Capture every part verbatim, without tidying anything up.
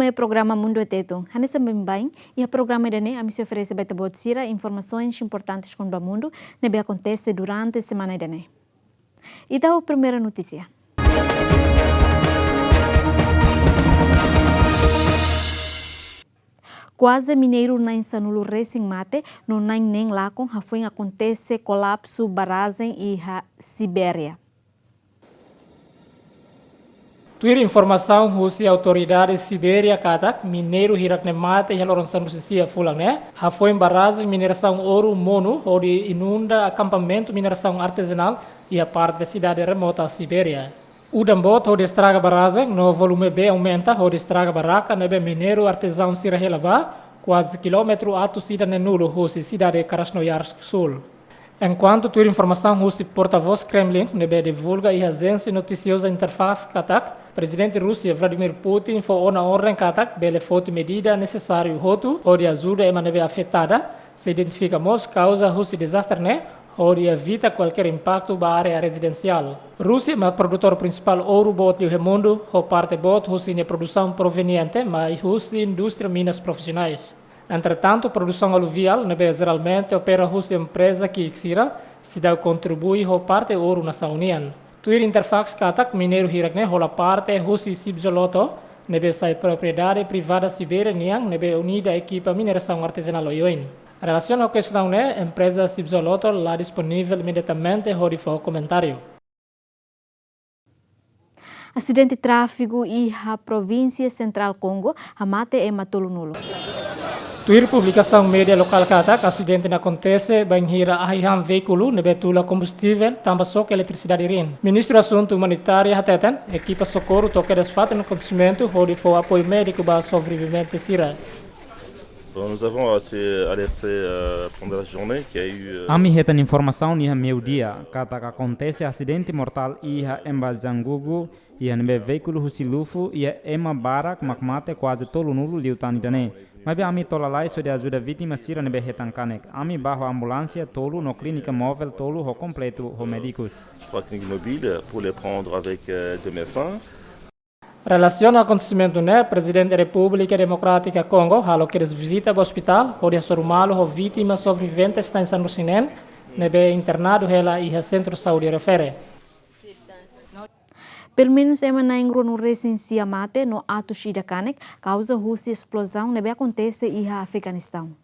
Mai programa Mundu Tetun. Hanesan baibain, iha programa ida-ne'e ami sei oferese ba ita-boot sira informasaun importante kona-ba mundu ne'ebé akontese durante semana ida-ne'e. Ita ho primeira notísia. Kuaze mineiru na'in sanulu resin mate no na'in neen lakon hafoin akontese kolapsu barrajen iha Sibéria. Tuir informasaun husi autoridade Sibéria katak, mineiru hirak ne'e mate iha loron sanulu-resin-sia fulan ne'e, hafoin barrajen minerasaun ouro monu hodi inunda akampamentu minerasaun artezanál iha parte sidade remota Sibéria. Udan boot hodi estraga barrajen no volume bee aumenta hodi estraga barraka ne'ebé mineiru artezaun sira hela ba, kuaze kilómetru atus ida neenulu husi sidade Krasnoyarsk Sul. Enkuantu tuir informasaun husi portavós Kremlin ne'ebé divulga iha ajénsia notisioza Interfax katak, Prezidente Rúsia Vladimir Putin fó ona orden katak bele foti medida nesesáriu hotu hodi ajuda ema ne'ebé afetada, sei identifika mós kauza husi dezastre ne'e, hodi evita kualkér impaktu ba área rezidensiál. Rúsia mak produtór prinsipál ouro boot liu iha mundu, ho parte boot husi nia produsaun proveniente mai husi indústria minas profisionais. Entretantu, produsaun aluviál ne'ebé jeralmente opera husi empreza ki'ik sira, seidauk kontribui ho parte ouro nasaun nian. Tuir Interfax katak, mineiru hirak ne'e hola parte husi Sibzoloto, ne'ebé sai propriedade privada Sibéria nian ne'ebé unida ekipa minerasaun artezanál oioin. Relasiona ho kestaun ne'e, empreza Sibzoloto la disponivel imediatamente hodi fó komentáriu. Asidente tráfigu iha Provínsia Sentrál Kongo hamate ema tolunulu. Tuir publikasaun média lokál katak, asidente ne'e akontese bainhira ahi-han veíkulu ne'ebé tula kombustivel tanba xoke eletrisidade rin. Ministru Asuntu Umanitária hateten, ekipa sokorru to'o kedas fatin akontesimentu hodi fó apoiu médiku ba sobrevivente sira. Bon, nous avons été alertés, euh, pendant la journée qu'il y a eu, euh, Ami hetan informasaun iha meiudia, katak akontese asidente mortál iha Embazangugu, iha ne'ebé veíkulu husi Lufu, iha ema barak mak mate kuaze tolunulu liután ida-ne'e. Maibé ami to'o lalais hodi ajuda vítima sira ne'ebé hetan kanek. Ami bá ho ambulánsia tolu no klínika móvel tolu ho kompletu ho médikus. Trois cliniques mobiles pour les prendre avec, euh, deux médecins. Relasiona akontesimentu ne'e, Prezidente Repúblika Demokrátika Kongo halo kedas vizita ba ospitál hodi hasoru malu ho vítima sobrevivente na'in sanulu-resin-neen ne'ebé internadu hela iha sentru saúde refere. Pelumenus ema na'in ruanulu-resin-sia mate no atus ida kanek, kauza husi esplozaun ne'ebé akontese iha Afeganistaun.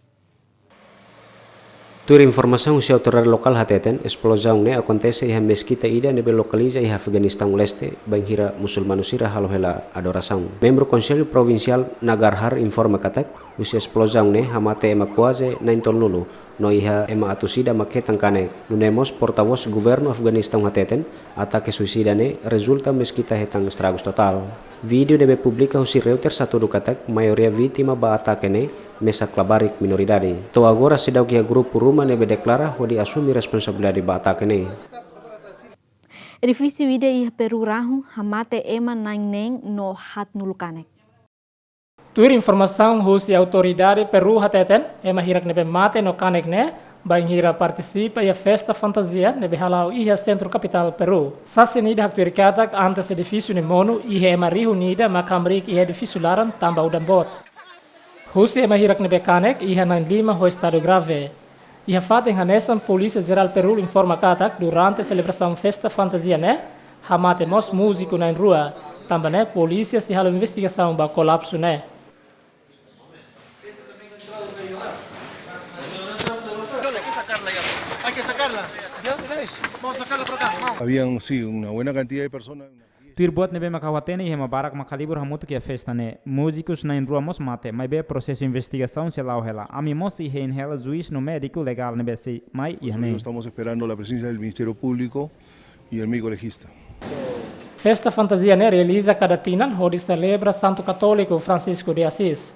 Tuir informasaun husi autoridade lokál hateten, esplozaun ne'e akontese iha meskita ida ne'ebé lokaliza iha Afeganistaun leste, bainhira musulmanu sira halo hela adorasaun. Membru Konsellu Provinsiál Nangarhar informa katak, husi esplozaun ne'e hamate ema kuaze na'in tolunulu, no iha ema atus ida mak hetan kanek. Nune'e mós portavós governu Afeganistaun hateten, atake suisida ne'e rezulta meskita hetan estragus totál. Vídeo ne'ebé publika husi Reuters hatudu katak, maioria vítima ba atake ne'e mesak labarik minoridade. To'o agora seidauk iha grupu ruma ne'ebé deklara hodi asume responsabilidade ba atake ne'e. Edifísiu ida iha Peru rahun hamate ema na'in neen no haatnulu kanek. Tuir informasaun husi autoridade Peru hateten, ema hirak ne'ebé mate no kanek ne'e bainhira partisipa iha festa fantazia ne'ebé hala'o iha sentru kapitál Peru. Sasin ida haktuir katak, antes edifísiu ne'e monu, iha ema rihun ida mak hamriik iha edifísiu laran tanba udan boot. Husi ema hirak ne'ebé kanek, iha na'in lima ho estadu grave. Iha fatin hanesan, Polísia Jerál Peru informa katak, durante selebrasaun festa fantazia ne'e, hamate mós múziku na'in rua. Tanba ne'e, polísia sei halo investigasaun ba kolapsu ne'e. Hay que sacarla ya. Hay que sacarla. Ya, de una vez. Vamos a sacarla por acá, vamos. Habían, sí, una buena cantidad de personas. Tuir buat ne'ebé mak ha'u hatene, iha ema barak mak halibur hamutuk iha festa ne'e. Múzikus na'in rua mós mate, maibé prosesu investigasaun sei la'o hela. Ami mós hein hela juís no médiku legál ne'ebé sei mai iha ne'e. Nosotros estamos esperando la presencia del Ministerio Público y el médico legista. Festa fantazia ne'e realiza kada tinan hodi selebra Santu Katóliku Francisco de Assis.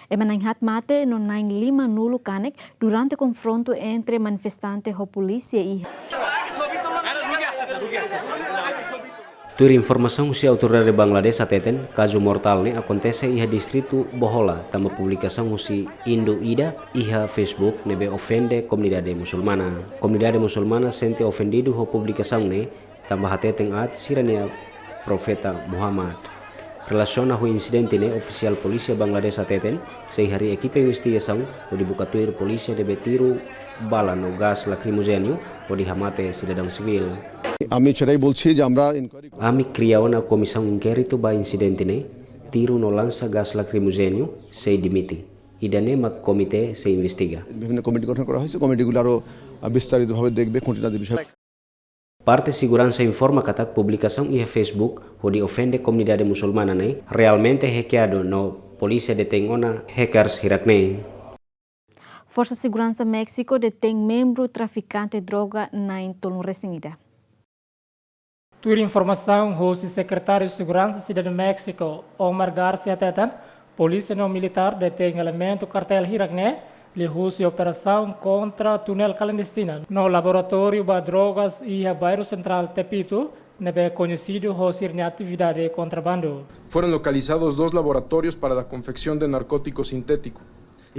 Ema na'in haat mate no na'in limanulu kanek durante konfrontu entre manifestante ho polísia iha. Tuir informasaun husi autoridade Bangladesh hateten, kazu mortál ne'e akontese iha distritu Bohola, tanba publikasaun husi indu ida iha Facebook ne'ebé ofende komunidade musulmana. Komunidade musulmana sente ofendidu ho publikasaun ne'e, tanba hateten aat sira-nia profeta Muhammad. Relasiona ho insidente ne'e, ofisiál polísia Bangladesh hateten, sei harii ekipa investigasaun hodi buka tuir polísia ne'ebé tiru bala no gás lakrimojéneu hodi hamate sidadaun sivíl. আমি সেটাই বলছি যে আমরা inquiry Ami kria ona komisaun inkéritu ba insidente ne'e, tiru no lansa gás lakrimojéneu, sei dimite. Ida-ne'e mak komité sei investiga. বিভিন্ন কমিটি গঠন করা হয়েছে, কমিটিগুলো আরও বিস্তারিতভাবে দেখবে খুঁটিনাটি বিষয়। Parte seguransa informa katak publikasaun iha Facebook hodi ofende komunidade musulmana ne'e realmente hackeadu no polísia detein ona hackers hirak ne'e. Forsa Seguransa Méxiku detein membru trafikante droga na'in-tolun resin ida. Tuir informasaun husi Sekretáriu Seguransa Sidade Méxiku, Omar Garcia hateten, polísia no militár detein elementu kartél hirak ne'e liuhusi operasaun kontra tunel klandestina no laboratóriu ba drogas iha bairru sentrál Tepito, ne'ebé koñesidu ho sira-nia atividade kontrabandu. Fueron localizados dos laboratorios para la confección de narcóticos sintéticos.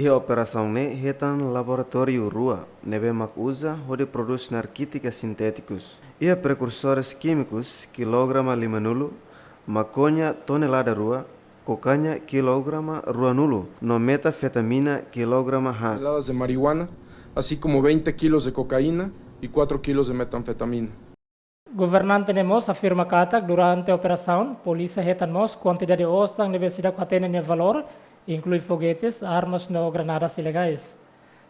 Iha operasaun ne'e hetan laboratóriu rua ne'ebé mak uza hodi prodús narkótika sintétikus. Iha prekursores kímikus kilograma limanulu, makoña tonelada rua, kokaina kilograma ruanulu, no metanfetamina kilograma haat. Toneladas de marihuana, así como veinte kilos de cocaína y cuatro kilos de metanfetamina. Governante ne'e mós afirma katak durante operasaun, polísia hetan mós kuantidade osan ne'ebé seidauk hatene nia valór, inklui fogetes, armas no granadas ilegais.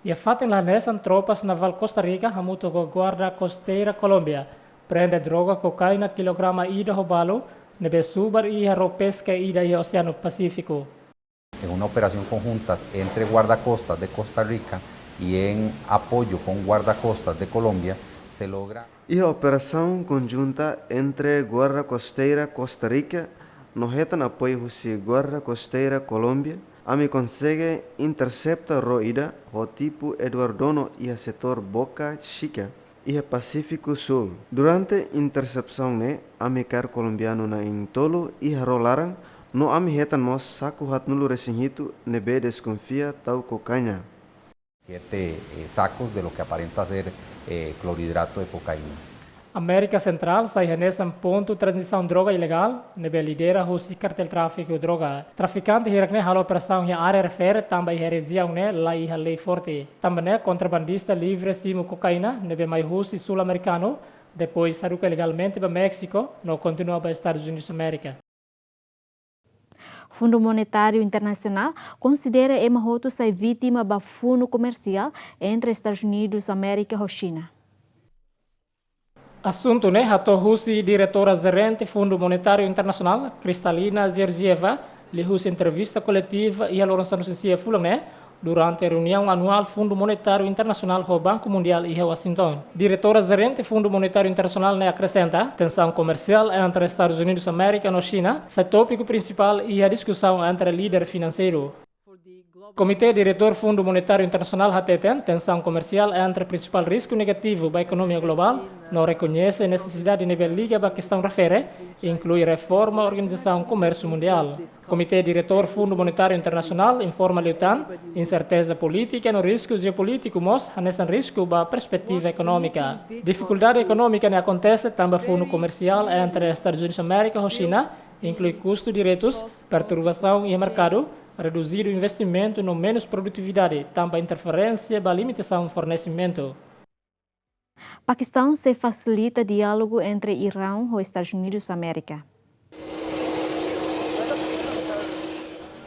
Iha fatin la hanesan, tropas navál Costa Rica hamutuk ho Guarda Costeira Colombia prende droga kokaina kilograma ida ho balu ne'ebé subar iha ró peska ida iha Oseanu Pasífiku. En una operación conjunta entre guardacostas de Costa Rica y en apoyo con guardacostas de Colombia, se logra. Iha operasaun konjunta entre Guarda Costeira Costa Rica no hetan apoiu husi Guarda Costeira Colombia, ami konsege intersepta ró ida ho tipu Eduardono iha setór Boca Chica, iha Pasífiku Súl. Durante intersepsaun ne'e, ami kaer kolombianu na'in-tolu iha ró laran, no ami hetan mós saku haatnulu resin hitu ne'ebé deskonfia tau kokaina. Siete, eh, sacos de lo que aparenta ser, eh, clorhidrato de cocaína. Amérika Sentrál sai hanesan pontu tranzisaun droga ilegál ne'ebé lidera husi kartél tráfiku droga. Trafikante hirak ne'e halo operasaun iha área refere tanba iha rejiaun ne'e la iha lei forte. Tanba ne'e kontrabandista livre simu kokaina ne'ebé mai husi Súl Amerikanu, depois haruka ilegalmente ba Méxiku no kontinua ba Estadus Unidus Amérika. Fundu Monetáriu Internasionál konsidera ema hotu sai vítima ba funu komersiál entre Estadus Unidus Amérika ho Xina. Asuntu ne'e hato'o husi Diretora Jerente Fundu Monetáriu Internasionál, Kristalina Georgieva, liuhusi entrevista koletiva iha loron sanulu-resin-sia fulan ne'e, durante reuniaun anuál Fundu Monetáriu Internasionál ho Banku Mundiál iha Washington. Diretora Jerente Fundu Monetáriu Internasionál ne'e akresenta, tensaun komersiál entre Estadus Unidus Amérika no Xina sai tópiku prinsipál iha diskusaun entre líder finanseiru. Komité Diretór Fundu Monetáriu Internasionál hateten, tensaun komersiál entre prinsipál risku negativu ba ekonomia globál, no rekoñese nesesidade ne'ebé liga ba kestaun refere, inklui reforma Organizasaun Komérsiu Mundiál. Komité Diretór Fundu Monetáriu Internasionál informa liután, inserteza polítika no risku jeopolítiku mós hanesan risku ba perspetiva ekonómika. Difikuldade ekonómika ne'e akontese tanba funu komersiál entre Estadus Unidus Amérika ho Xina, inklui kustu diretus, perturbasaun iha merkadu, reduzidu investimentu no menus produtividade tanba interferénsia ba limitasaun fornesimentu. Pakistaun sei fasilita diálogu entre Iraun ho Estadus Unidus Amérika.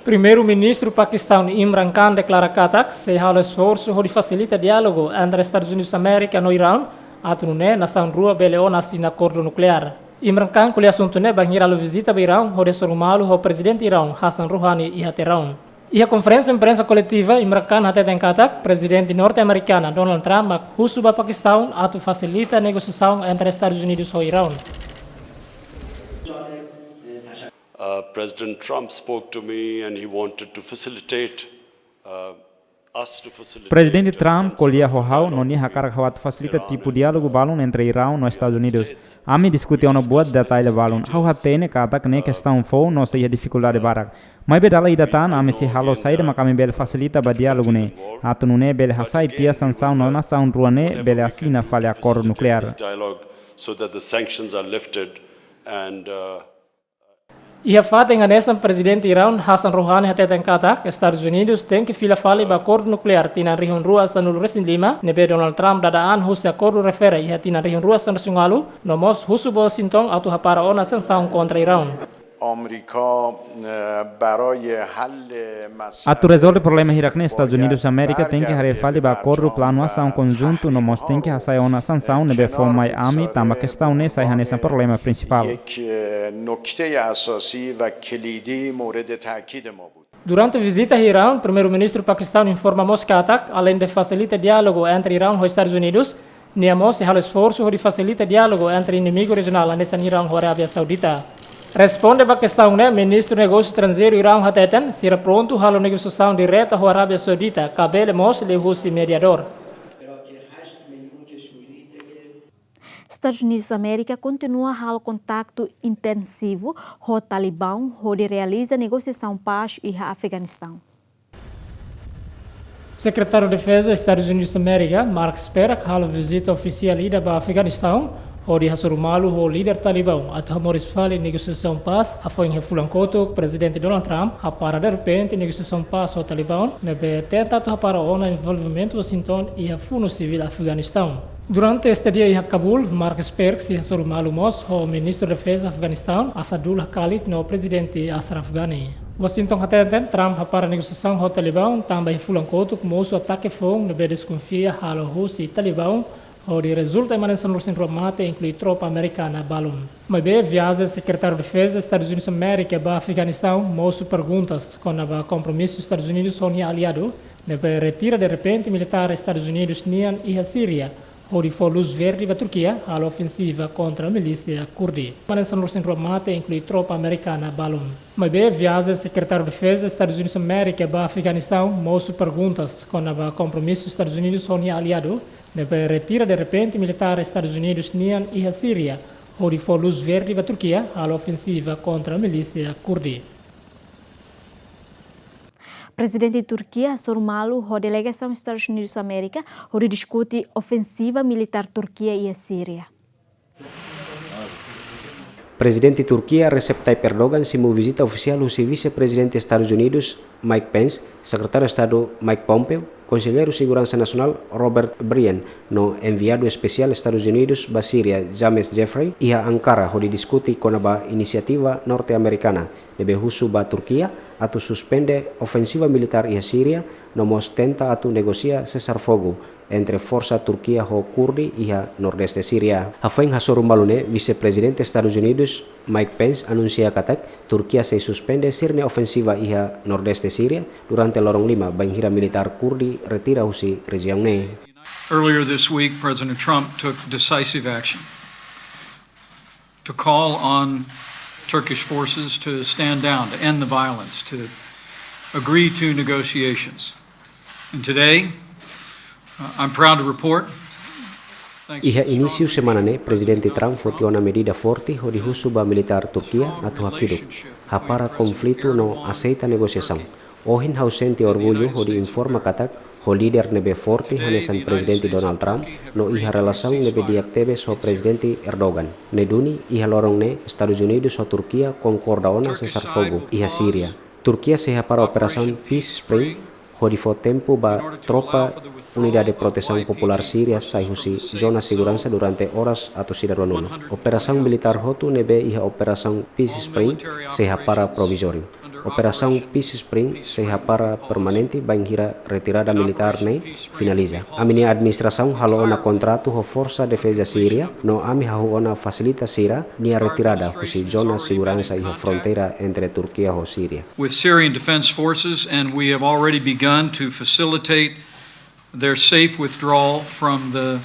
Primeiru-Ministru Pakistaun Imran Khan deklara katak sei halo esforsu hodi fasilita diálogu entre Estadus Unidus Amérika no Iraun, atu nune'e nasaun rua bele ona asina akordu nukleár. Imran Khan ko'alia asuntu ne'e bainhira halo vizita ba Iraun hodi hasoru malu ho Prezidente Iraun Hassan Rouhani iha Tehran. Iha konferénsia imprensa koletiva, Imran Khan hateten katak Prezidente norte-amerikana Donald Trump mak husu ba Pakistaun atu fasilita negosiasaun entre Estadus Unidus ho Iraun. Uh, President Trump spoke to me and he wanted to facilitate, uh, us to facilitate, Prezidente uh, Trump some sort ko'alia of ho ha'u, dialogue no nia with hakarak Iran. Ha'u atu fasilita tipu diálogu balun entre Iraun no Estadus Unidus. Ami diskute ona buat detalle balun. Ha'u hatene katak ne'e kestaun foun no sei iha difikuldade barak. Maibé dala ida tan, ami sei halo saida mak ami bele fasilita ba diálogu ne'e. Atu nune'e bele hasai tiha sansaun no nasaun rua ne'e bele asina fali akordu nukleár. So that the sanctions are lifted and, uh, Iha fatin hanesan, Prezidente Iraun Hassan Rouhani hateten katak Estadus Unidus tenke fila fali ba akordu nukleár tinan rihun rua sanulu resin lima, ne'ebé Donald Trump dada an husi akordu refere iha tinan rihun rua sanulu resin ualu, no mós husu ba Washington atu hapara ona sansaun kontra Iraun. آمریکا، اه، برای حل مسئله Atu rezolve problema hirak ne'e, Estadus Unidus Amérika tenke haree fali ba akordu planu asaun konjuntu no mós tenke hasai ona sansaun ne'ebé fó mai ami, tanba kestaun ne'e sai hanesan problema prinsipál. یک، اه، نکتهٔ اساسی و کلیدی مورد تاکید ما بود. Durante vizita iha Iraun, Primeiru-Ministru Pakistan informa mós katak, aleinde fasilita diálogu entre Iraun ho Estadus Unidus, nia mós sei halo esforsu hodi fasilita diálogu entre inimigu rejionál hanesan Iraun ho Arábia Saudita. Responde ba kestaun ne'e, Ministru Negósiu Estranjeiru Iraun hateten, sira prontu halo negosiasaun direta ho Arábia Saudita, ka bele mós liuhusi mediadór. Estadus Unidus Amérika kontinua halo kontaktu intensivu ho Talibaun hodi realiza negosiasaun pás iha Afeganistaun. Sekretáriu Defeza Estadus Unidus Amérika, Mark Esper, halo vizita ofisiál ida ba Afeganistaun, hodi hasoru malu ho líder Talibaun atu hamoris fali negosiasaun pás. Hafoin iha fulan kotuk, Prezidente Donald Trump hapara derrepente negosiasaun pás ho Talibaun, ne'ebé tenta atu hapara ona envolvimentu Washington iha funu sivíl Afeganistaun. Durante estadia iha Kabul, Mark Esper sei hasoru malu mós ho Ministru Defeza Afeganistaun, Asadullah Khalid, no Prezidente Ashraf Ghani. Washington hateten Trump hapara negosiasaun ho Talibaun tanba iha fulan kotuk mosu atake foun ne'ebé deskonfia halo husi Talibaun, hodi rezulta ema na'in sanulu resin rua mate, inklui tropa amerikana balun. Maibé viajen Sekretáriu Defeza Estadus Unidus Amérika ba Afeganistaun mosu perguntas kona-ba kompromisu Estadus Unidus ho nia aliadu ne'ebé retira derrepente militár Estadus Unidus nian iha Síria, hodi fó luz verde ba Turkia halo ofensiva kontra milísia Kurdi. Ema na'in sanulu resin rua mate, inklui tropa amerikana balun. Maibé viajen Sekretáriu Defeza Estadus Unidus Amérika ba Afeganistaun mosu perguntas kona-ba kompromisu Estadus Unidus ho nia aliadu ne'ebé retira derrepente militár Estadus Unidus nian iha Síria, hodi fó luz verde ba Turkia halo ofensiva kontra milísia Kurdi. Prezidente Turkia hasoru malu ho delegasaun Estadus Unidus Amérika hodi diskute ofensiva militár Turkia iha Síria. Prezidente Turkia Recep Tayyip Erdogan simu vizita ofisiál husi Vise-Prezidente Estadus Unidus, Mike Pence, Sekretáriu Estadu Mike Pompeo, Konselleiru Seguransa Nasionál Robert O'Brien, no enviadu espesiál Estadus Unidus ba Síria, James Jeffrey, iha Ankara, hodi diskute kona-ba inisiativa norte-amerikana ne'ebé husu ba Turkia atu suspende ofensiva militár iha Síria, no mós tenta atu negosia sesar fogu entre forsa Turkia ho Kurdi iha Nordeste Síria. Hafoin hasoru malu ne'e, Vise-Prezidente Estadus Unidus, Mike Pence, anunsia katak Turkia sei suspende sira-nia ofensiva iha Nordeste Síria durante loron lima, bainhira militár Kurdi retira husi rejiaun ne'e. Earlier this week, President Trump took decisive action to call on Turkish forces to stand down, to end the violence, to agree to negotiations. And today, uh, I'm proud to report, thanks to the strong Iha inísiu semana ne'e, Prezidente Trump foti ona medida forte hodi husu ba militár Turkia atu hakiduk, hapara konflitu no aseita negosiasaun. Ohin ha'u sente orgullu hodi informa katak, ho líder ne'ebé forte hanesan Prezidente Donald Trump, no iha relasaun ne'ebé di'ak tebes ho Prezidente Erdogan ne'e duni, iha loron ne'e Estadus Unidus ho Turkia konkorda ona sesar fogu iha Síria. Turkia sei hapara operasaun Peace Spring, hodi fó tempu ba tropa Unidade Protesaun Populár Síria sai husi zona seguransa durante oras atus ida ruanulu. Operasaun militár hotu ne'ebé iha operasaun Peace Spring sei hapara provizóriu. Operasaun Peace Spring sei hapara permanente bainhira retirada militár ne'e finaliza. Ami-nia administrasaun halo ona kontratu ho Forsa Defeza Síria, no ami hahú ona fasilita sira-nia retirada husi zona seguransa iha fronteira entre Turkia ho Síria. With Syrian Defense Forces, and we have already begun to facilitate their safe withdrawal from the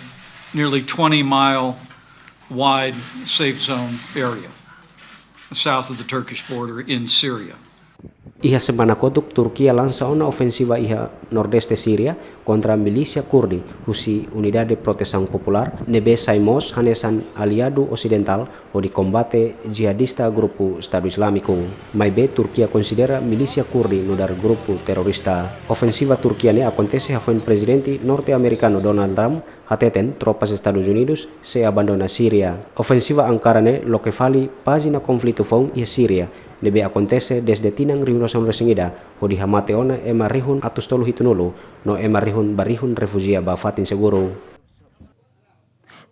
nearly twenty mile wide safe zone area south of the Turkish border in Syria. Iha semana kotuk, Turkia lansa ona ofensiva iha Nordeste Síria kontra milísia Kurdi husi Unidade Protesaun Populár, ne'ebé sai mós hanesan aliadu osidentál hodi kombate jihadista grupu Estadu Islámiku. Maibé Turkia konsidera milísia Kurdi nu'udar grupu terrorista. Ofensiva Turkia ne'e akontese hafoin Prezidente norte-amerikanu Donald Trump hateten tropas Estadus Unidus sei abandona Síria. Ofensiva Ankara ne'e loke fali pájina konflitu foun iha Síria, ne'ebé akontese dezde tinan rihun rua sanulu resin ida, hodi hamate ona ema rihun atus tolu hitunulu, no ema rihun ba rihun refújia ba fatin seguru.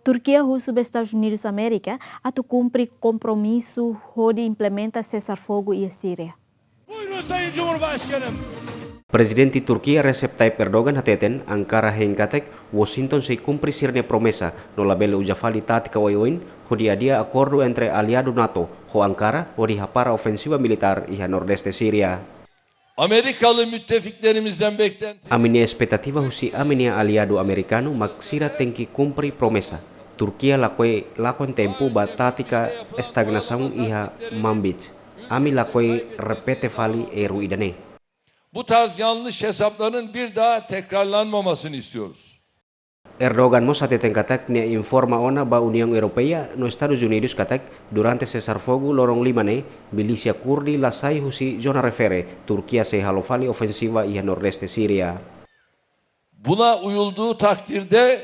Turkia husu ba Estadus Unidus Amérika atu kumpre kompromisu hodi implementa sesar fogu iha Síria. Buyurun Sayın Cumhurbaşkanım. Prezidente Turkia Recep Tayyip Erdogan hateten Ankara hein katak Washington sei kumpre sira-nia promesa no labele uza fali tátika oioin hodi adia akordu entre aliadu nato ho Ankara hodi hapara ofensiva militár iha nordeste Síria. Amerikalı müttefiklerimizden beklenti. Ami-nia espetativa husi ami-nia aliadu amerikanu mak sira tenke kumpre promesa. Turkia lakohi lakon tempu ba tátika estagnasaun iha Manbij. Ami lakohi repete fali erru ida-ne'e. Bu tarz yanlış hesapların bir daha tekrarlanmamasını istiyoruz. Erdogan mós hateten katak nia informa ona ba Uniaun Europeia no Estadus Unidus katak durante sesar fogu loron lima ne'e, milísia Kurdi la sai husi zona refere, Turkia sei halo fali ofensiva iha nordeste Síria. Buna uyulduğu takdirde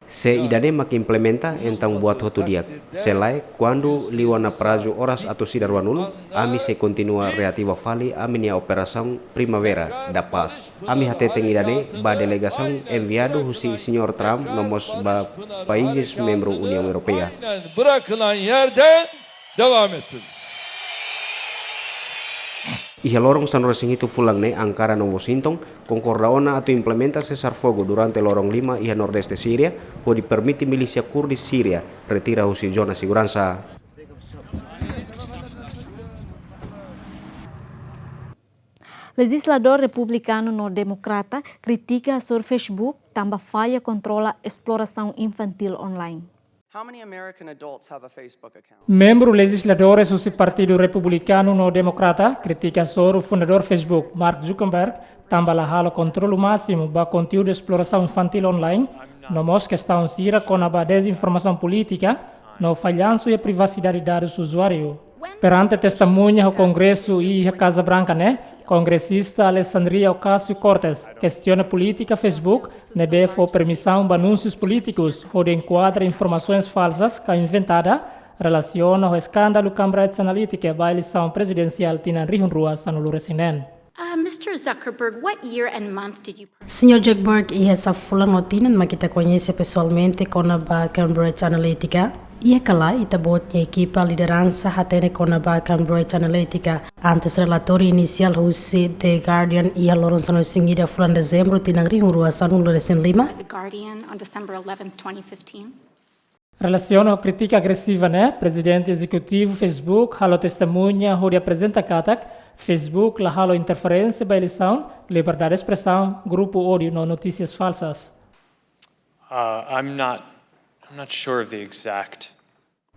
Se ida-ne'e mak implementa, entaun buat hotu di'ak. Se lae, kuandu liu ona prazu oras atus ida ruanulu, ami sei kontinua reativa fali ami-nia operasaun Primavera da Paz. Ami hateten ida-ne'e ba delegasaun enviadu husi Señór Trump no mós ba países membru Uniaun Europeia. Aynen bırakılan yerde devam ettiririz. Iha loron sanulu resin hitu fulan ne'e, Ankara no Washington konkorda ona atu implementa sesar fogu durante loron lima iha nordeste Síria, hodi permite milísia Kurdi Síria retira husi zona seguransa. Lejizladór republikanu no demokrata kritika hasoru Facebook tanba falla kontrola esplorasaun infantíl online. How many American adults have a Facebook account? Membru lejizladores husi Partidu Republikanu no Demokrata kritika hasoru fundadór Facebook, Mark Zuckerberg, tanba la halo kontrolu másimu ba konteúdu esplorasaun infantíl online, no mós kestaun sira kona-ba dezinformasaun polítika no fallansu iha privasidade dadus uzuáriu. Perante testemuña ho Kongresu iha Kaza Branka ne'e, kongresista Alexandria Ocasio-Cortez kestiona polítika Facebook ne'ebé fó permisaun ba anúnsius polítikus hodi enkuadra informasoens falsas ka inventada relasiona ho eskándalu Cambridge Analytica ba eleisaun prezidensiál tinan rihun rua sanulu resin neen. Uh, Mister Zuckerberg, what year and month did you Señór Zuckerberg, iha sá fulan no tinan mak ita koñese pesoalmente kona-ba Cambridge Analytica? Iha ka lae, ita-boot nia ekipa lideransa hatene kona-ba Cambridge Analytica antes relatóriu inisiál husi The Guardian iha loron sanulu resin ida fulan Dezembru tinan rihun rua sanulu resin lima? The Guardian on December eleventh, twenty fifteen. Relasiona ho krítika agresiva ne'e, prezidente ezekutivu Facebook halo testemuña hodi aprezenta katak Facebook la halo interferénsia ba eleisaun, liberdade de espresaun, grupu ódiu no notísias falsas. Uh, I'm not, I'm not sure of the exact.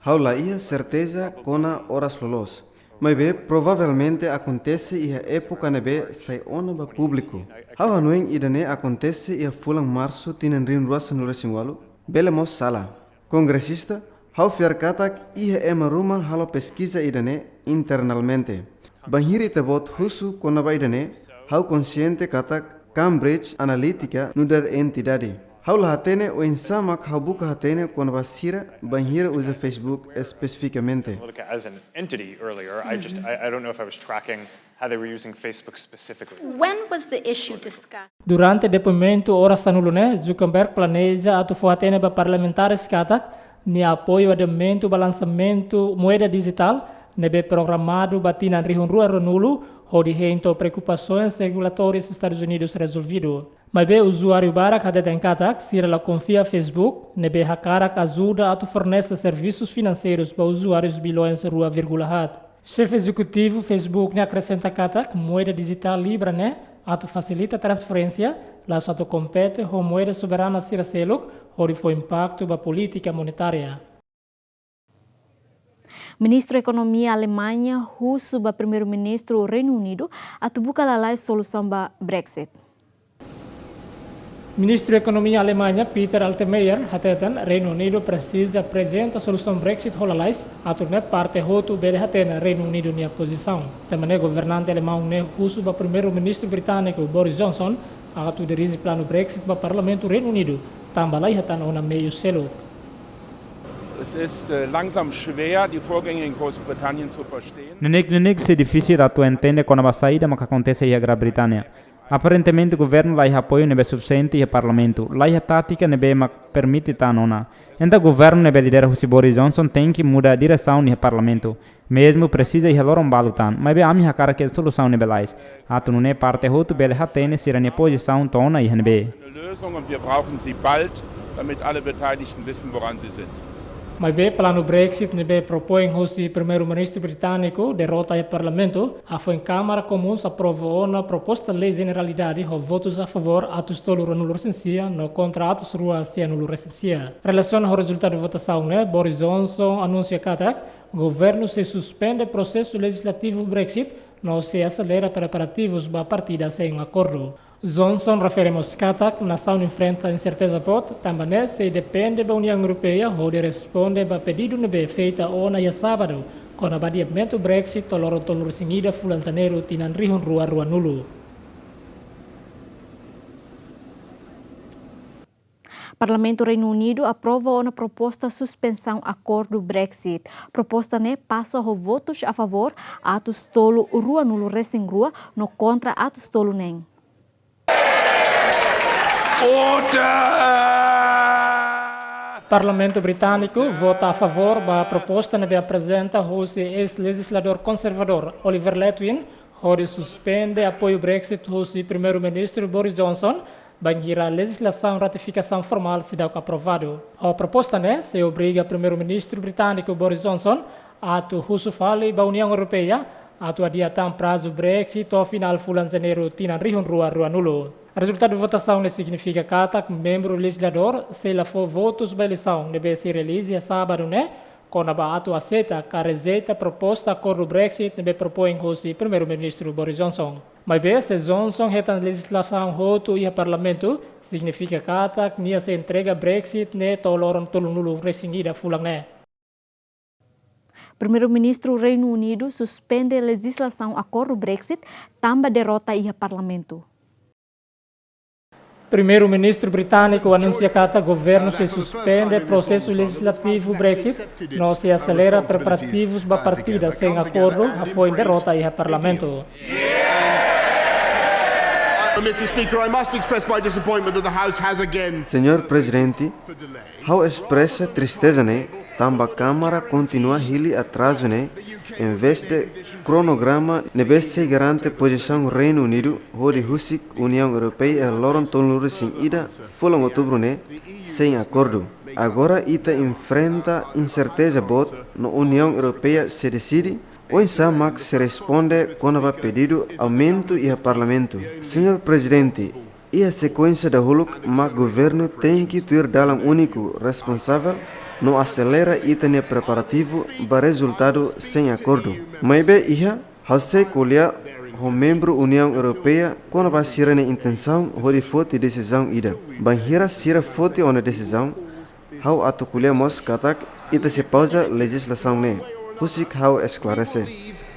Ha'u la iha serteza kona oras loloos, maibé provavelmente akontese iha époka ne'ebé sai ona ba públiku. Ha'u hanoin ida-ne'e akontese iha fulan Marsu tinan rihun rua sanulu resin ualu, bele mós sala. Kongresista, ha'u fiar katak iha ema ruma halo peskiza ida-ne'e internalmente. Bainhira ita-boot husu kona-ba ida-ne'e, ha'u konsiente katak Cambridge Analytica nu'udar entidade. Ha'u la hatene oinsá mak ha'u buka hatene kona-ba sira bainhira uza Facebook espesifikamente. Look at as an entity earlier. I just, I, I don't know if I was tracking how they were using Facebook specifically. When was the issue discussed? Durante depoimentu oras sanulu ne'e, Zuckerberg planeja atu fó hatene ba parlamentares katak nia apoiu adiamentu ba lansamentu moeda dijitál ne'ebé programadu ba tinan rihun rua ruanulu hodi hein to'o preokupasoens regulatórias Estadus Unidus rezolvidu. Maibé uzuáriu barak hateten katak sira la konfia Facebook ne'ebé hakarak ajuda atu fornese servisus finanseirus ba uzuárius bilioens rua vírgula haat. Xefe ezekutivu Facebook ne'e akresenta katak moeda dijitál Libra ne'e atu fasilita transferénsia, la'ós atu kompete ho moeda soberana sira seluk, hodi fó impaktu ba polítika monetária. Ministru Ekonomia Alemaña husu ba Primeiru-Ministru Reinu Unidu atu buka lalais solusaun ba Brexit. Ministru Ekonomia Alemaña, Peter Altmaier, hateten Reinu Unidu presiza aprezenta solusaun Brexit ho lalais, atu nune'e parte hotu bele hatene Reinu Unidu nia pozisaun. Tanba ne'e governante alemaun ne'e husu ba Primeiru-Ministru britániku Boris Johnson atu dirije planu Brexit ba Parlamentu Reinu Unidu, tanba la iha tan ona meiu seluk. Es ist äh, langsam schwer, die Vorgänge in Großbritannien zu verstehen. Neineik-neineik sei difisil atu entende kona-ba saida maka akontese iha Grã-Bretannia. Aparentemente governu laiha apoiu ne'ebé sufisiente iha parlamentu, laiha tátika ne'ebé mak permite tan ona. Entaun governu ne'ebé lidera husi Boris Johnson tenke muda diresaun iha parlamentu. Mezmu presiza iha loron balu tan, maibé ami hakarak solusaun ne'ebé lalais, atu nune'e parte hotu bele hatene sira-nia pozisaun to'o ona iha ne'ebé. Eine Lösung und wir brauchen sie bald, damit alle Beteiligten wissen, woran sie sind. Maibé planu Brexit ne'ebé propoin husi Primeiru-Ministru britániku derrota iha parlamentu, hafoin Kámara Komuns aprova ona proposta lei jeneralidade ho votus a favór atus tolu ruanulu resin sia no kontra atus rua sianulu resin sia. Relasiona ho rezultadu votasaun ne'e, Boris Johnson anunsia katak governu sei suspende prosesu lejizlativu Brexit no sei aselera preparativus ba partida sein akordu. Johnson refere mós katak nasaun enfrenta inserteza boot, tanba ne'e sei depende ba Uniaun Europeia hodi responde ba pedidu ne'ebé feita ona iha sábadu kona-ba adiamentu Brexit to'o loron tolunulu resin ida fulan Janeiru tinan rihun rua ruanulu. Parlamentu Reinu Unidu aprova ona proposta suspensaun akordu Brexit. Proposta ne'e pasa ho votus a favór atus tolu ruanulu resin rua no kontra atus tolu neen. Order! Parlamentu Britániku vota a favór ba proposta ne'ebé aprezenta husi eis-lejizladór konservadór Oliver Letwin, hodi suspende apoiu Brexit husi Primeiru-Ministru Boris Johnson, bainhira lejizlasaun ratifikasaun formál seidauk aprovadu. Ho proposta ne'e, sei obriga Primeiru-Ministru britániku Boris Johnson atu husu fali ba Uniaun Europeia atu adia tan prazu Brexit to'o finál fulan Janeiru tinan rihun rua ruanulu. Rezultadu votasaun ne'e signifika katak membru lejizladór sei la fó votus ba eleisaun ne'ebé sei realiza sábadu ne'e, kona-ba atu aseita ka rejeita proposta akordu Brexit ne'ebé propoin husi Primeiru-Ministru Boris Johnson. Maibé, se Johnson hetan lejizlasaun hotu iha parlamentu, signifika katak nia sei entrega Brexit ne'e to'o loron tolunulu resin ida fulan ne'e. Primeiru-Ministru Reinu Unidu suspende lejizlasaun akordu Brexit tanba derrota iha parlamentu. Primeiru-Ministru britániku anunsia katak governu sei suspende prosesu lejizlativu Brexit no sei aselera preparativus ba partida sein akordu hafoin derrota iha parlamentu. Mister Speaker, I must express my disappointment that the House has again Señór Prezidente, ha'u espresa tristeza ne'e, tanba Kámara kontinua hili atrazu ne'e, envezde kronograma ne'ebé sei garante pozisaun Reinu Unidu hodi husik Uniaun Europeia iha loron tolunulu resin ida fulan Outubru ne'e, sein akordu. Agora ita enfrenta inserteza boot no Uniaun Europeia sei deside oinsá mak sei responde kona-ba pedidu aumentu iha parlamentu. Señór Prezidente, iha sekuénsia dahuluk mak governu tenke tuir dalan úniku responsavel no aselera ita-nia preparativu ba rezultadu sein akordu. Maibé iha, ha'u sei ko'alia ho membru Uniaun Europeia kona-ba sira-nia intensaun hodi foti desizaun ida. Bainhira sira foti ona desizaun, ha'u atu ko'alia mós katak ita sei pauza lejizlasaun ne'e. Husik ha'u esklarese.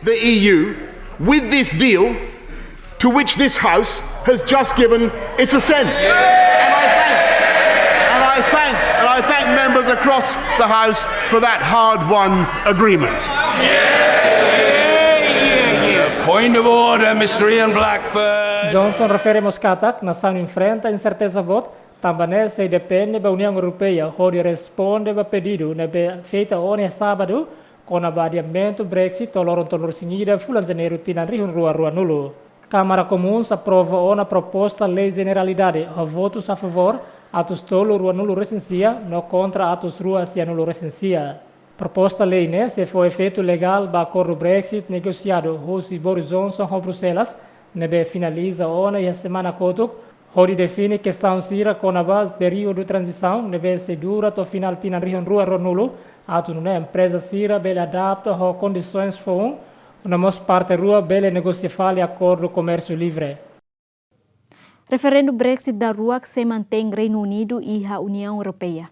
The E U with this deal to which this House has just given its assent. And I thank, and I thank, and I thank members across the House for that hard-won agreement. Point of order, Mister Ian Blackford. Johnson refere mós katak nasaun enfrenta inserteza boot, tanba ne'e sei depende ba Uniaun Europeia hodi responde ba pedidu ne'ebé feita ona iha sábadu kona-ba adiamentu Brexit to'o loron tolunulu resin ida fulan Janeiru tinan rihun rua ruanulu. Kámara Komuns aprova ona proposta lei jeneralidade ho votus a favór atus tolu ruanulu resin sia no kontra atus rua sianulu resin sia. Proposta lei ne'e sei fó efeitu legál ba akordu Brexit negosiadu husi Boris Johnson ho Bruxelas, ne'ebé finaliza ona iha semana kotuk, hodi define kestaun sira kona-ba períodu tranzisaun ne'ebé sei dura to'o finál tinan rihun rua ruanulu, atu nune'e empreza sira bele adapta ho kondisoens foun, no mós parte rua bele negosia fali akordu komérsiu livre. Referendu Brexit daruak sei mantein Reinu Unidu iha Uniaun Europeia.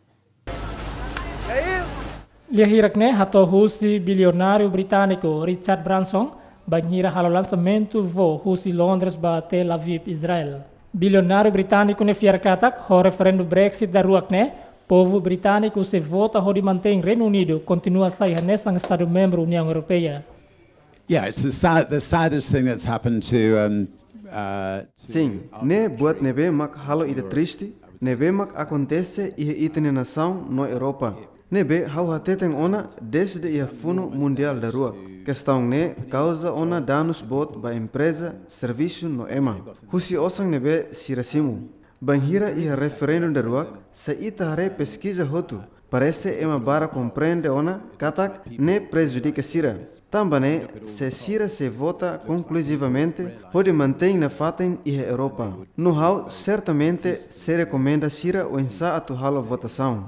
Lia hirak ne'e hato'o husi bilionáriu britániku Richard Branson, bainhira halo lansamentu voo husi Londres ba Tel Aviv, Israel. Bilionáriu britániku ne'e fiar katak, ho referendu Brexit daruak ne'e, Povu britániku sei vota hodi mantein Reinu Unidu kontinua sai hanesan Estadu membru Uniaun Europeia. Yeah, it's the sad, the saddest thing that's happened to, um, uh, to Sin, ne'e buat ne'ebé mak halo ita triste, ne'ebé mak akontese iha ita-nia nasaun no Europa. Ne'ebé ha'u hateten ona dezde iha funu mundiál daruak. Kestaun ne'e kauza ona danus boot ba empreza, servisu no ema. Husi osan ne'ebé sira simu. Bainhira iha referendu daruak, se ita haree peskiza hotu, parese ema barak komprende ona katak ne'e prejudika sira. Tanba ne'e, se sira sei vota konkluzivamente, hodi mantein nafatin iha Europa. No ha'u sertamente sei rekomenda sira oinsá atu halo votasaun.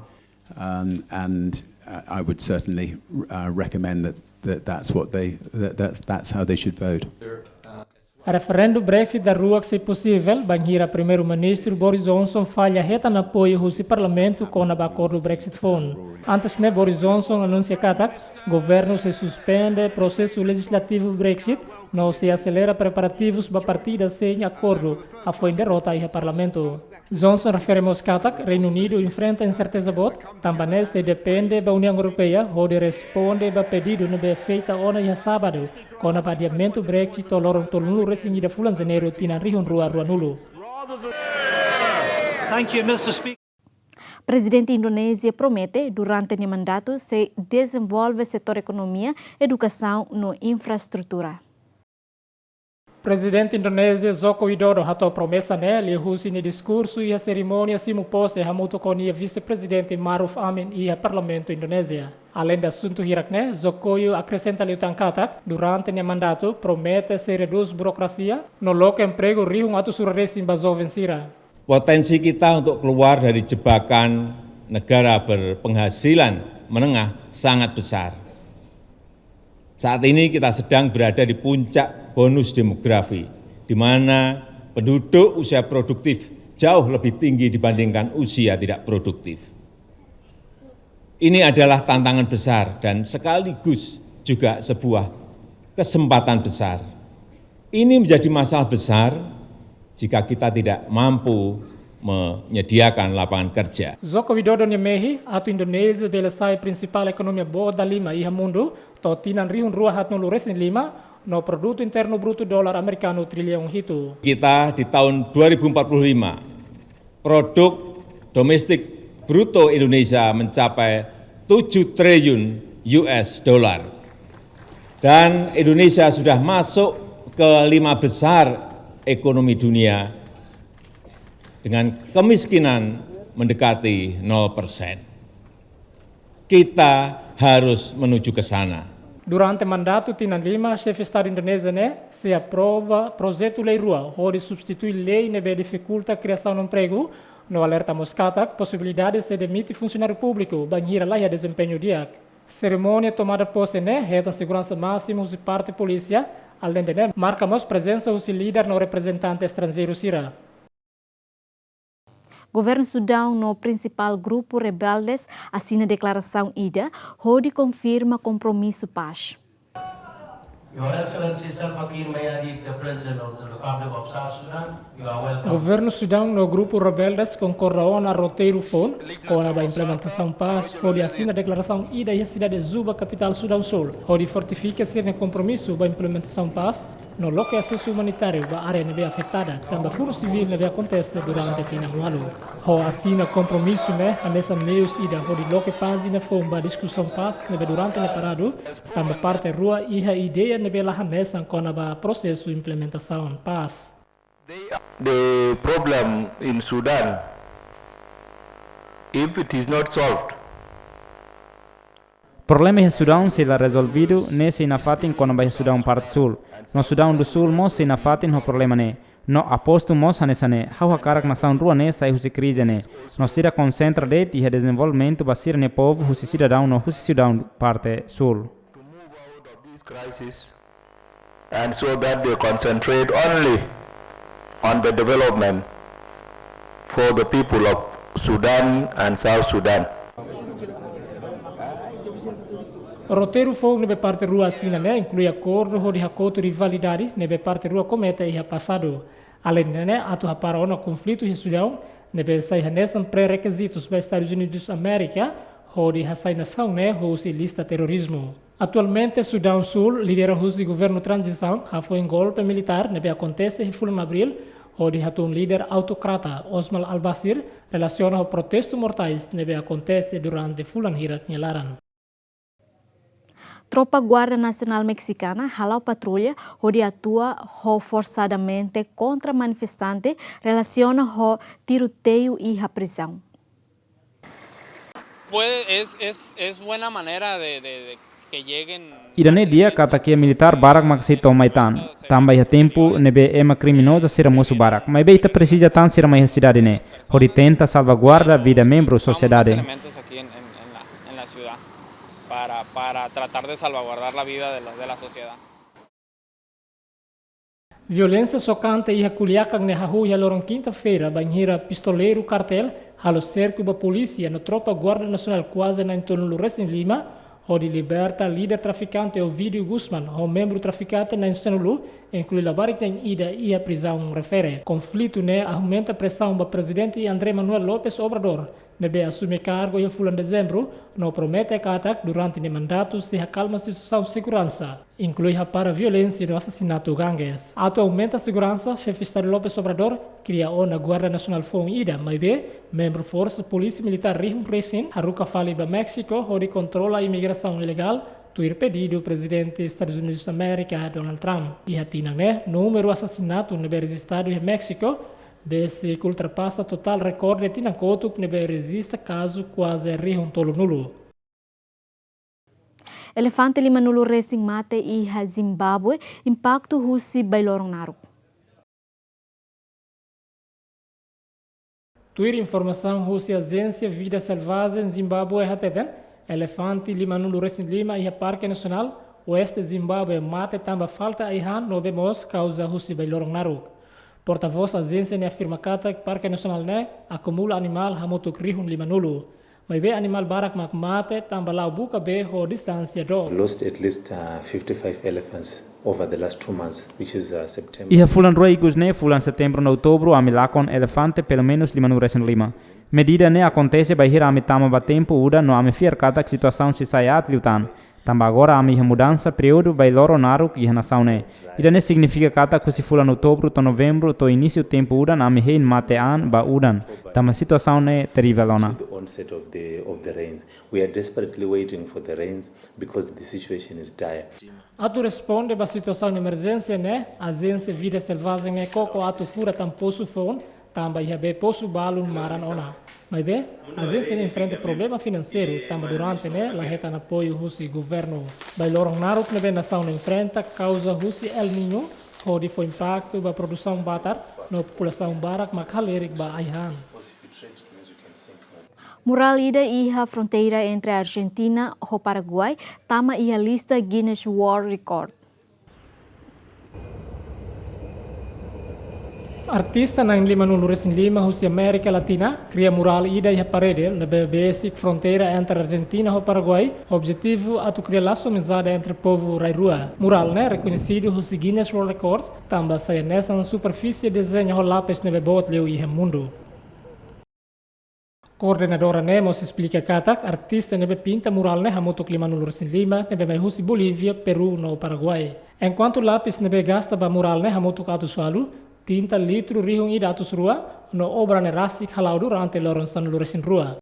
Um, and, uh, I would certainly, uh, recommend that, that that's what they, that, that's, that's how they should vote. Referendu Brexit daruak sei posivel, bainhira Primeiru-Ministru Boris Johnson falla hetan apoiu husi Parlamentu kona-ba akordu Brexit foun. Antes ne'e Boris Johnson anunsia katak, governu sei suspende prosesu lejizlativu Brexit, no sei aselera preparativus ba partida sein akordu, hafoin derrota iha Parlamentu. Johnson refere mós katak, Reinu Unidu enfrenta inserteza boot, tanba ne'e sei depende ba Uniaun Europeia, hodi responde ba pedidu ne'ebé feita ona iha sábadu, kona-ba adiamentu Brexit to'o loron tolunulu-resin-ida fulan Janeiru tinan rihun rua ruanulu. Thank you, Mister Speaker. Prezidente Indonézia promete, durante nia mandatu, sei dezenvolve setór ekonomia, edukasaun no infraestrutura. Prezidente Indonézia Joko Widodo hato'o promesa ne'e liuhusi nia diskursu iha serimónia simu pose hamutuk ho nia Vise-Prezidente Maruf Amin iha Parlamentu Indonézia. Aleinde asuntu hirak ne'e, Jokowi akresenta liután katak, durante nia mandatu, promete sei redús burokrasia, no loke empregu rihun atus rua resin ba joven sira. Potensi kita untuk keluar dari jebakan negara berpenghasilan menengah sangat besar. Saat ini kita sedang berada di puncak bonus demografi, di mana penduduk usia produktif jauh lebih tinggi dibandingkan usia tidak produktif. Ini adalah tantangan besar dan sekaligus juga sebuah kesempatan besar. Ini menjadi masalah besar jika kita tidak mampu menyediakan lapangan kerja. Joko Widodo nia mehi, atu Indonézia bele sai prinsipál ekonomia boot dalima iha mundu, to'o tinan rihun rua haatnulu resin lima, no Produtu Internu Brutu dolar amerikanu triliun hitu. Kita di tahun dua ribu empat puluh lima, produk domestik bruto Indonesia mencapai tujuh triliun U S dollar. Dan Indonesia sudah masuk ke lima besar ekonomi dunia dengan kemiskinan mendekati nol persen. Kita harus menuju ke sana. Durante mandatu tinan lima, Xefe Estadu Indonézia ne'e sei aprova projetu lei rua hodi substitui lei ne'ebé difikulta kriasaun empregu, no alerta mós katak posibilidade sei demite funsionáriu públiku bainhira laiha dezempeñu di'ak. Serimónia tomada pose ne'e hetan seguransa másimu husi parte polísia, aleinde ne'e marka mós prezensa husi líder no reprezentante estranjeiru sira. Governu Sudaun no prinsipál grupu rebeldes asina deklarasaun ida hodi konfirma kompromisu pás. Your Excellency Salva Kiir Mayardit, the President of the Republic of South Sudan, you are welcome. Governu Sudaun no grupu rebeldes konkorda ona roteiru foun kona-ba implementasaun pás, hodi asina deklarasaun ida iha sidade Juba, kapitál Sudaun Súl, hodi fortifika sira-nia kompromisu ba implementasaun pás, no loke asesu umanitáriu ba área ne'ebé afetada, tanba funu sivíl ne'ebé akontese durante tinan ualu. Ho asina kompromisu ne'e, hanesan meius ida hodi loke pájina foun ba diskusaun pás ne'ebé durante ne'e paradu, tanba parte rua iha ideia ne'ebé la hanesan kona-ba prosesu implementasaun pás. The problem in Sudan, if it is not solved, Problema iha Sudaun sei la rezolvidu, ne'e sei nafatin kona-ba iha Sudaun parte Súl. No Sudaun do Súl mós sei nafatin ho problema ne'e. No apostu mós hanesan ne'e, ha'u hakarak nasaun rua ne'e sai husi krize ne'e. No sira konsentra de'it iha dezenvolvimentu ba sira-nia povu husi sidadaun no husi Sudaun parte Súl. And so that they concentrate only on the development for the people of Sudan and South Sudan. Roteiru foun ne'ebé parte rua asina ne'e inklui akordu hodi hakotu rivalidade ne'ebé parte rua komete iha pasadu. Aleinde ne'e, atu hapara ona konflitu iha Sudaun, ne'ebé sai hanesan pré-rekizitus ba Estadus Unidus Amérika hodi hasai nasaun ne'e husi lista terrorizmu. Atualmente, Sudaun Súl, lidera husi governu tranzisaun, hafoin golpe militár ne'ebé akontese iha fulan Abríl, hodi hatún líder autokrata Osman al-Bashir, relasiona ho protestu mortais ne'ebé akontese durante fulan hirak nia laran. Tropa Guarda Nasionál Meksikana hala'o patrulla hodi atua ho forsadamente kontra manifestante relasiona ho tiroteiu iha prizaun. Puede, es, es, es buena manera de, de, de que lleguen. Ida-ne'e di'ak katak iha militár barak mak sei to'o mai tan. Tanba iha tempu ne'ebé ema kriminozu sira mosu barak. Maibé ita presiza tan sira mai iha sidade ne'e, hodi tenta salvaguarda vida membru sosiedade. Elementos aquí en, en, en la, en la ciudad para, para tratar de salvaguardar la vida de la, de la sociedad. Violénsia xokante iha Culiacán ne'e hahú iha loron kinta-feira, bainhira pistoleiru kartél halo serku ba polísia no tropa Guarda Nasionál kuaze na'in-tolunulu-resin-lima, hodi liberta líder trafikante Ovidio Gusmán ho membru trafikante na'in-sanulu, inklui labarik na'in-ida iha prizaun refere. Konflitu ne'e aumenta presaun ba Prezidente André Manuel Lopes Obrador, ne'ebé asume kargu iha fulan Dezembru, no promete katak durante nia mandatu sei hakalma situasaun seguransa, inklui hapara violénsia no asasinatu gangues. Atu aumenta seguransa, Xefe Estadu Lopes Obrador kria ona Guarda Nasionál foun ida, maibé membru forsa polísia militár rihun resin haruka fali ba Méxiku hodi kontrola imigrasaun ilegál, tuir pedidu Prezidente Estadus Unidus Amérika, Donald Trump. Iha tinan ne'e, númeru asasinatu ne'ebé rejistadu iha Méxiku besik ultrapasa totál rekorde tinan kotuk ne'ebé rejista kazu kuaze rihun tolunulu. Elefante limanulu-resin mate iha Zimbábue, impaktu husi bailoron naruk. Tuir informasaun husi Ajénsia Vida Selvajen Zimbábue hateten, elefante limanulu-resin-lima iha Parke Nasionál Oeste Zimbábue mate tanba falta ai-han no bee moos kauza husi bailoron naruk. Portavós ajénsia ne'e afirma katak Parke Nasionál ne'e akumula animál hamutuk rihun limanulu. Maibé animál barak mak mate tanba la'o buka bee ho distánsia dook. Lost at least, uh, fifty-five elephants over the last two months, which is, uh, September. Iha fulan rua ikus ne'e, fulan Setembru no Outubru, ami lakon elefante pelumenus limanulu-resin-lima. Medida ne'e akontese bainhira ami tama ba tempu udan no ami fiar katak situasaun sei sai aat liután. Tanba agora ami iha mudansa períodu bailoron naruk iha nasaun ne'e. Ida-ne'e signifika katak husi fulan Outubru to'o Novembru to'o inísiu tempu udan ami hein mate an ba udan. Tanba situasaun ne'e terivel ona. To the onset of the, of the rains. We are desperately waiting for the rains because the situation is dire. Atu responde ba situasaun emerjénsia ne'e, Ajénsia Vida Selvajen ne'e koko atu fura tan posu foun, tanba iha bee posu balun maran ona. Maibé, ajénsia ne'e enfrenta problema finanseiru, tanba durante ne'e la hetan apoiu husi governu. Bailoron naruk ne'ebé nasaun ne'e enfrenta kauza husi El Niño, hodi fó impaktu ba produsaun batar, no populasaun barak mak halerik ba ai-han. Murál ida iha fronteira entre Argentina ho Paraguai tama iha lista Guinness World Record. Artista na'in limanulu-resin-lima husi Amérika Latina kria murál ida iha parede ne'ebé besik fronteira entre Argentina ho Paraguai, objetivu atu kria lasu amizade entre povu rai rua. Murál ne'e rekoñesidu husi Guinness World Records, tanba sai hanesan superfísie dezeña ho lapis ne'ebé boot liu iha mundu. Koordenadora ne'e mós esplika katak artista ne'ebé pinta murál ne'e hamutuk limanulu-resin-lima ne'ebé mai husi Bolívia, Peru no Paraguai. Enkuantu lapis ne'ebé gasta ba murál ne'e hamutuk atus ualu, tinta litru rihun ida atus rua, no obra ne'e rasik hala'o durante loron sanulu-resin-rua.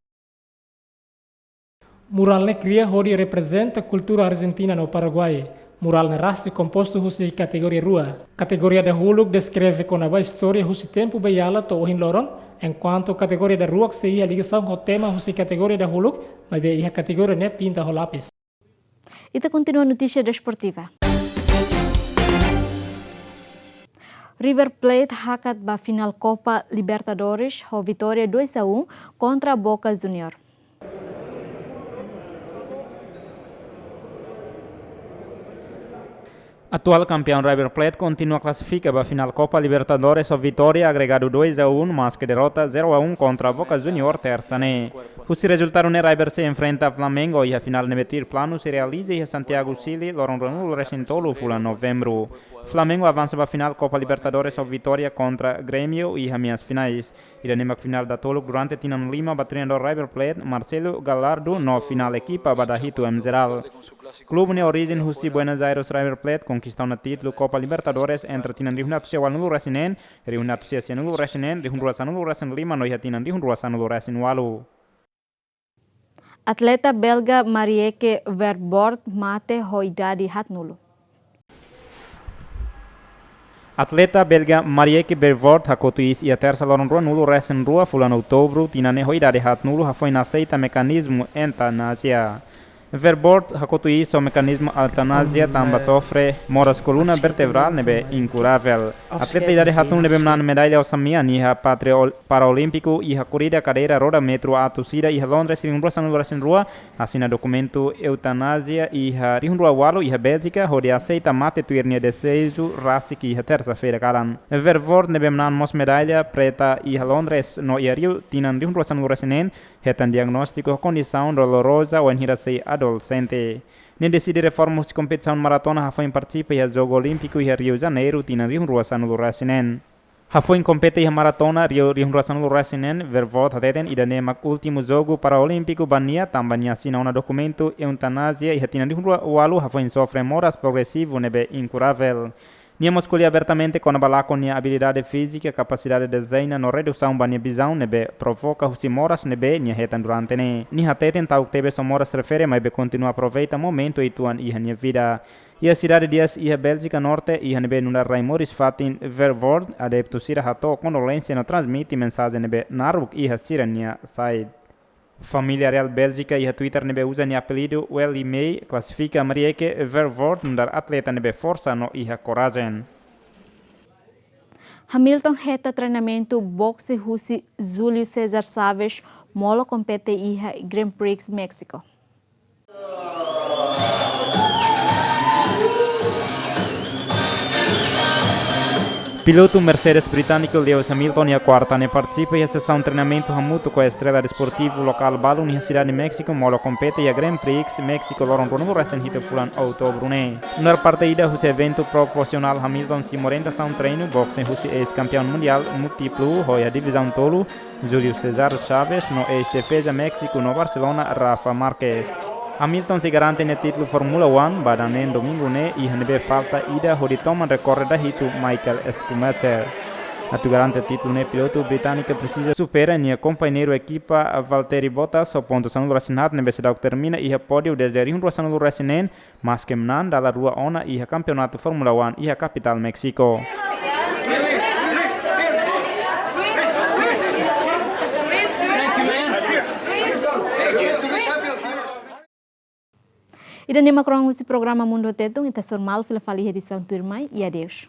Murál ne'e kria hodi reprezenta kultura Argentina no Paraguai. Murál ne'e rasik kompostu husi kategoria rua. Kategoria dahuluk deskreve kona-ba istória husi tempu beiala to'o ohin loron, enkuantu kategoria daruak sei iha ligasaun ho tema husi kategoria dahuluk, maibé iha kategoria ne'e pinta ho lapis. Ita kontinua notísia desportiva. River Plate hakat ba finál Copa Libertadores ho vitória dois a um kontra Boca Juniors. Atuál kampeaun River Plate kontinua klasifika ba finál Copa Libertadores ho vitória agregadu dois a um, maske derrota zero a um kontra Boca Junior tersa ne'e. Husi rezultadu ne'e River sei enfrenta Flamengo iha finál ne'ebé tuir planu sei realiza iha Santiago, Chile, loron ruanulu-resin-tolu fulan Novembru. Flamengo avansa ba finál Copa Libertadores ho vitória kontra Grêmio iha meias finais. Ida-ne'e mak finál datoluk durante tinan lima ba treinadór River Plate, Marcelo Gallardo, no finál ekipa ba dahitu em geral. Klube ne'e orijen husi Buenos Aires River Plate konkista ona títulu Copa Libertadores entre tinan rihun atus sia ualunulu-resin-neen, rihun atus sia sianulu-resin-neen, rihun rua sanulu-resin-lima no iha tinan rihun rua sanulu-resin-ualu. Atleta belga Marieke Vervoort mate ho idade haatnulu. Atleta belga Marieke Vervoort hakotu iis iha tersa loron ruanulu-resin-rua fulan Outubru tinan ne'e ho idade haatnulu hafoin aseita mekanizmu eutanásia. Vervoort hakotu iis ho mekanizmu eutanásia tanba sofre moras koluna vertebrál ne'ebé inkurável. Atleta idade haatnulu ne'ebé manán medalla osan-mean iha Pátria Ol-, Paraolímpiku iha korrida kadeira roda metru atus ida iha Londres rihun rua sanulu-resin-rua asina dokumentu eutanásia iha rihun rua ualu iha Béljika hodi aseita mate tuir nia dezeju rasik iha tersa-feira kalan. Vervoort ne'ebé manán mós medalla preta iha Londres no iha Rio tinan rihun rua sanulu-resin-neen, hetan diagnóstiku kondisaun doloroza wainhira sei adolexente. Nia deside reforma husi kompetisaun maratona hafoin partisipa iha Jogu Olímpiku iha Rio Janeiru tinan rihun rua sanulu-resin-neen. Hafoin kompete iha maratona Rio rihun rua sanulu-resin-neen, Vervoort hateten ida-ne'e mak últimu Jogu Paraolímpiku ba nia tanba nia asina ona dokumentu eutanásia iha tinan rihun rua ualu hafoin sofre moras progresivu ne'ebé inkurável. Nia mós ko'alia abertamente kona-ba lakon nia abilidade fízika, kapasidade dezeña no redusaun ba nia vizaun ne'ebé provoka husi moras ne'ebé nia hetan durante ne'e. Nia hateten ta'uk tebes ho moras refere maibé kontinua aproveita momentu uitoan iha nia vida. Iha sidade Dias iha Béljika Norte, iha ne'ebé nu'udar rai moris fatin Vervoort, adeptu sira hato'o kondolénsia no transmite mensajen ne'ebé naruk iha sira-nia site. Família reál Béljika iha Twitter ne'ebé uza nia apelidu Welly May klasifika Marieke Vervoort nu'udar atleta ne'ebé forsa no iha korajen. Hamilton hetan treinamentu boxe husi Julio César Chaves molok kompete iha Grand Prix México. Pilotu Mercedes britániku Lewis Hamilton iha kuarta ne'e partisipa iha sesaun treinamentu hamutuk ho estrela desportivu lokál balun iha sidade México molok kompete iha Grand Prix México loron ruanulu-resin-hitu fulan Outubru ne'e. Nu'udar parte ida husi eventu proporsionál Hamilton simu orientasaun treinu boxe husi eis-kampeaun mundiál múltiplu ho iha divizaun tolu, Julio César Chaves no eis-defeza México no Barcelona, Rafa Márquez. Hamilton sei garante nia títulu Fórmula One ba dadaun ne'e domingu ne'e iha ne'ebé falta ida hodi toman rekorde dahitu Michael Schumacher. Atu garante títulu ne'e pilotu britániku presiza supera nia kompañeiru ekipa Valtteri Bottas ho pontu sanulu-resin-haat ne'ebé seidauk termina iha pódiu dezde rihun rua sanulu-resin-neen, maske manán dala rua ona iha kampeonatu Fórmula One iha kapitál México. Ida-ne'e mak kronika husi programa Mundu Tetun, ita sei hasoru malu fila fali iha edisaun tuirmai, i adeus.